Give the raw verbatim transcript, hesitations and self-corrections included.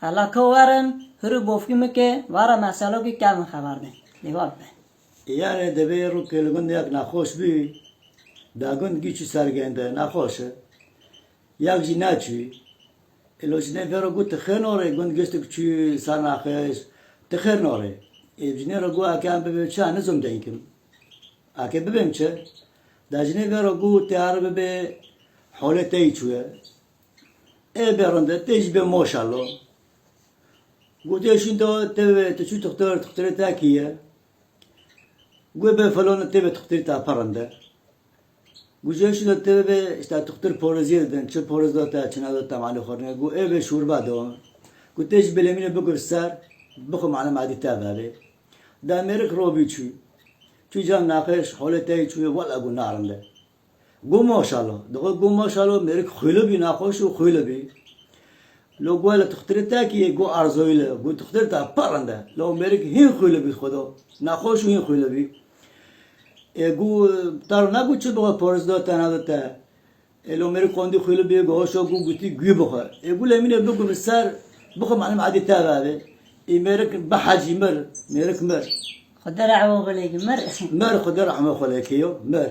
Hela ko werin, hür û bofkî min ke, vara meselokî ke min xeber de. Lê va be. Yanê, devê rokê li gundê yek nexweş bî, da gund gî çû ser gêndê, nexweş e. Yek jî neçû. Ê lo jinê vê re got, tu xêr norê, gund giştik çû ser nexweş, tu xêr norê. Ê jinê re got, eke em bibê çi, nizom deykim. Eke bibêm çi? Da jinê vê re got, tê here bibê holê te yî çûye. Ê bê rinde, tê jî bê moşalo. Gotê şûnde tê bê, tu çû tuxtir, tuxtirê te kî ye? Got bê filon tê bê tuxtirê te pir rinde. Got jê şûnde tê bê, işte tuxtir poreziyê didin, çi porez da te, çi neda te, malê xwe rine. Got ê bê şorba da. Got tê jî bê lêmînê bikir ser, bixwe malê medî te vebê. Da mêrik robî çû. Çû cem nexweş, holê te yî çûye, wela got narinde. Got maşallah. Dixwe got maşallah, mêrik xwîli bî, nexweş û xwîli bî. Lo got hele tuxtirê te kî ye? Got Erzoyîl e. Got tuxtirê te pir rind e. Lo mêrik hîn xwîli bî xweda. Nexweş û hîn xwîli bî. Ê got, te re negot çi bixwe, porez da te, neda te. Ê lo mêrik qandî xwîli bî, got hoşa, got gotî gû bixwe. Ê got lêmînê bikir ser, bixwe malê medî te vebê. Ê mêrik bihecî mir, mêrik mir. Xweda rehma xwe lê ke, mir. Mir, Xweda rehma xwe lê ke yo, mir.